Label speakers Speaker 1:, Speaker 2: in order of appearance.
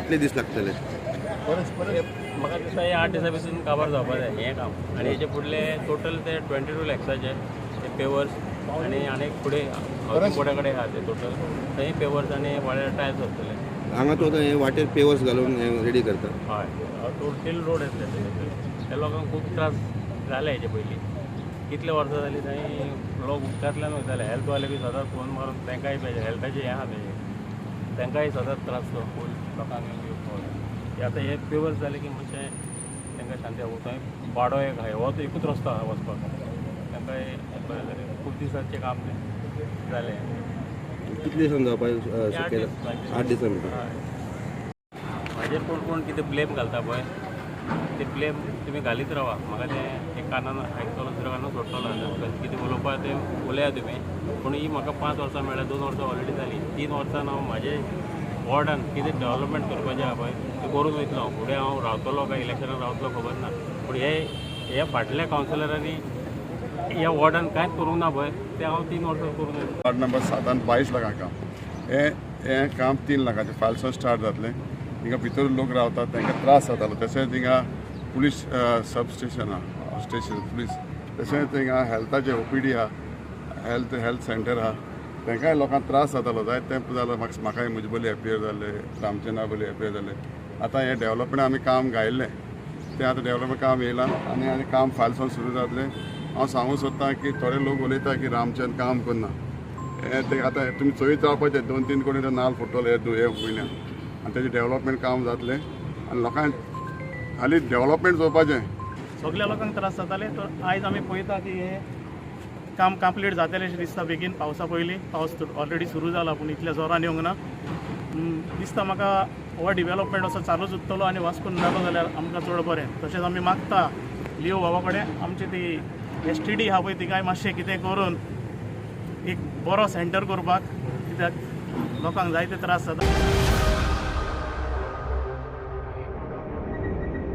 Speaker 1: कितले दीस लागतले?
Speaker 2: म्हाका दिसता हे 8 दिसां भितर काबार जावपा जाय हें काम. आनी हेजे फुडले टोटल ते 22 लॅक्साचे ते पेवर्स आनी आनीक फुडें हावसिंग बोर्डा कडेन आहा ते टोटल थंय पेवर्स आनी व्हडले टायल्स आसतले.
Speaker 1: हांगा तो आतां हे वाटेर पेवर्स घालून हे रेडी करता.
Speaker 2: हय, टोटल रोड येतले थंय. त्या लोकांक खूब त्रास जाले हेजे पयलीं. कितले वर्सां जालीं थंय लोक उदकांतल्यान वयताले. हेल्थवाले बी सदांच फोन मारून तांकांय पाहिजे हेल्थाचें हें आहा तेजें, तांकांय सदांच त्रास तो फूल लोकांक येवपाक. आतां हे पेवर्स जाले की मातशें तांकां शांती. थंय वाडो एक आहा, हो तो एकूच रस्तो आहा वचपाक. तांकांय बरें जालें, खूब दिसांचें काम तें जालें.
Speaker 1: कितले दिसान जावपाक
Speaker 2: आठ
Speaker 1: शक्यता?
Speaker 2: दीस.
Speaker 1: 8 दिसां भितर.
Speaker 2: हय. म्हाजेर कोण कोण कितें ब्लेम घालता पळय, ते ब्लेम तुमी घालीत रावा. म्हाका तें एक कानान आयकतलो, दुसऱ्या कानान सोडटलो. आतां कितें उलोवपा तें उलया तुमी, पूण ही म्हाका 5 वर्सां मेळ्ळ्या. 2 वर्सां ऑलरेडी जालीं. 3 वर्सान हांव म्हाजे वॉर्डान कितें डेवलपमेंट करपाचें आहा पळय, तें करून वयतलो हांव. फुडें हांव रावतलो काय इलेक्शनाक रावतलो खबर ना, पूण हे हे फाटल्या कावन्सिलरांनी ह्या वॉर्डान कांयच करूंक ना पळय, तें हांव 3 वर्सां करून वयतलो.
Speaker 3: वार्ड नंबर 7 22 लाखां काम हें. हें काम 3 लाखाचें फायलसून स्टार्ट जातलें. हिंगा भितर लोक रावतात, तांकां त्रास जातालो. तशेंच हिंगा पुलीस सब स्टेशन आहा, स्टेशन पुलीस. तशेंच हिंगा हेल्थाचें ओपीडी आहा, हेल्थ हेल्थ सेंटर आहा. तांकांय लोकांक त्रास जातालो. जाय तें जालो. म्हाकाय मुजबली एपियर जाल्ले, रामचंद्रा बली एपियर जाल्ले. आतां हें डेवलपमेंट आमी काम घायल्लें, तें आतां डेवलपमेंट काम येयलां आनी आनी काम फायलसून सुरू जातलें. हांव सांगूंक सोदतां की थोडे लोक उलयता की रामचंद्र काम करना. हें तें आतां तुमी चोयत रावपाचें. 2-3 कोटी नाल फुट्टले हे म्हयन्याक आनी तेजें डेवलपमेंट काम जातलें आनी लोकांक खाली डेवलपमेंट चोवपाचें.
Speaker 4: सगल्या लोकांक त्रास जाताले. तर आयज आमी पळयता की हें काम कंप्लीट जातलें अशें दिसता बेगीन, पावसा पयलीं. पावस ऑलरेडी सुरू जाला, पूण इतल्या जोरान येवंक ना. दिसता म्हाका हो डिवेलपमेंट असो चालूच उरतलो आनी वास्कोन जालो जाल्यार आमकां चड बरें. तशेंच आमी मागता लिओ बाबा कडेन, आमची ती एसटीडी आहा पळय, तिकाय मातशें कितें करून एक बरो सेंटर करपाक, कित्याक लोकांक जायते त्रास जाता.